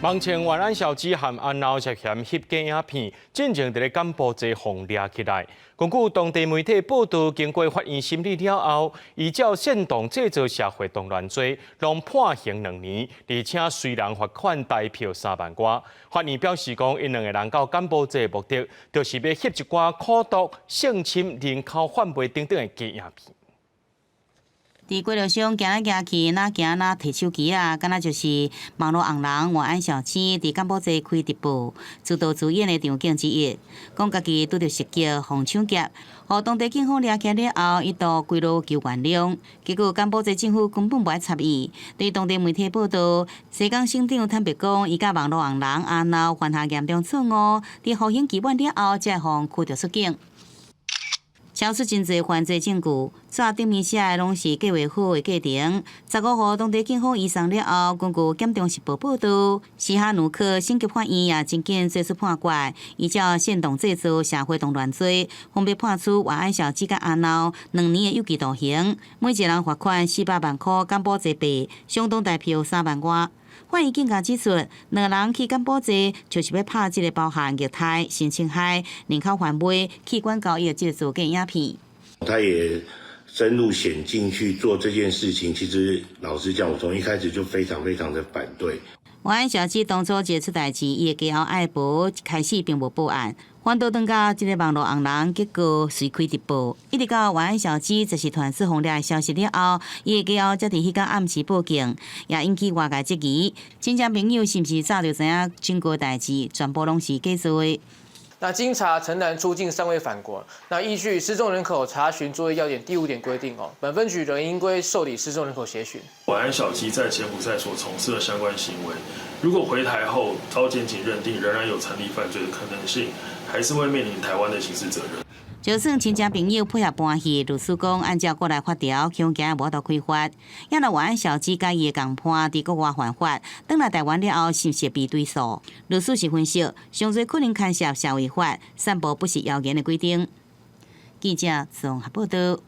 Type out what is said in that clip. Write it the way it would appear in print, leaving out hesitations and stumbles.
網傳晚安小雞和阿鬧涉嫌翕假影片，進前佇咧柬埔寨予掠起來。根據當地媒體報道，經過法院審理了後，依照煽動製造社會動亂罪，攏判刑2年，而且隨人罰款台票3萬外。法院表示講，𪜶兩个人到柬埔寨的目的，就是欲翕一寡苦毒、性侵、人口販賣等等的假影片。佇街路上行來行去，若行若提手機仔，敢若就是網路紅人晚安小雞佇柬埔寨開直播，自導自演的場景之一。講家己拄著襲擊，予搶劫，予當地警方掠起了後，一度規路求原諒。結果柬埔寨政府根本無愛插伊。對當地媒體報道，西港省長坦白講，伊佮網路紅人阿鬧犯下嚴重錯誤，佇服刑期滿了後，才會予驅逐出境。超出真濟犯罪證據，紙頂面寫的攏是計劃好的過程。15號當地警方移送了後，根據《檢中時報》報道，西哈努克省級法院也真緊做出判決，依照煽動製造社會動亂罪，分別判處晚安小雞佮阿鬧2年的有期徒刑，每一人罰款400萬箍柬埔寨幣，相當台票3萬外。法院更加指出，兩个人去柬埔寨就是欲拍這个包含虐待、性侵害、人口販賣、器官交易的這个造假影片。他也深入險境去做這件事情，其實老實講，我從一開始就非常非常的反對。晚安小雞當初一出代誌，伊的家後愛婆開始並無報案，反倒轉到這个網路紅人，結果隨開直播，一直到晚安小雞這是傳出予掠的消息了後，伊的家後才佇彼工暗時報警，也引起外界質疑。親戚朋友是毋是早就知影整個代誌全部攏是假做的？那經查，陳男出境尚未返國。那依據失蹤人口查詢作業要點第五點規定，哦，本分局仍應規受理失蹤人口協尋。晚安小雞在柬埔寨所從事的相關行為，如果回台後遭檢警認定仍然有成立犯罪的可能性，還是會面臨台灣的刑事責任。就算親戚朋友配合搬戲，律師講按照國內法條，恐驚無法度開罰。也若晚安小雞佮伊的共伴佇國外犯法，轉來台灣了後，是毋是被追訴？律師是分析，上濟可能牽涉社維法、散布不實謠言的規定。記者綜合報道。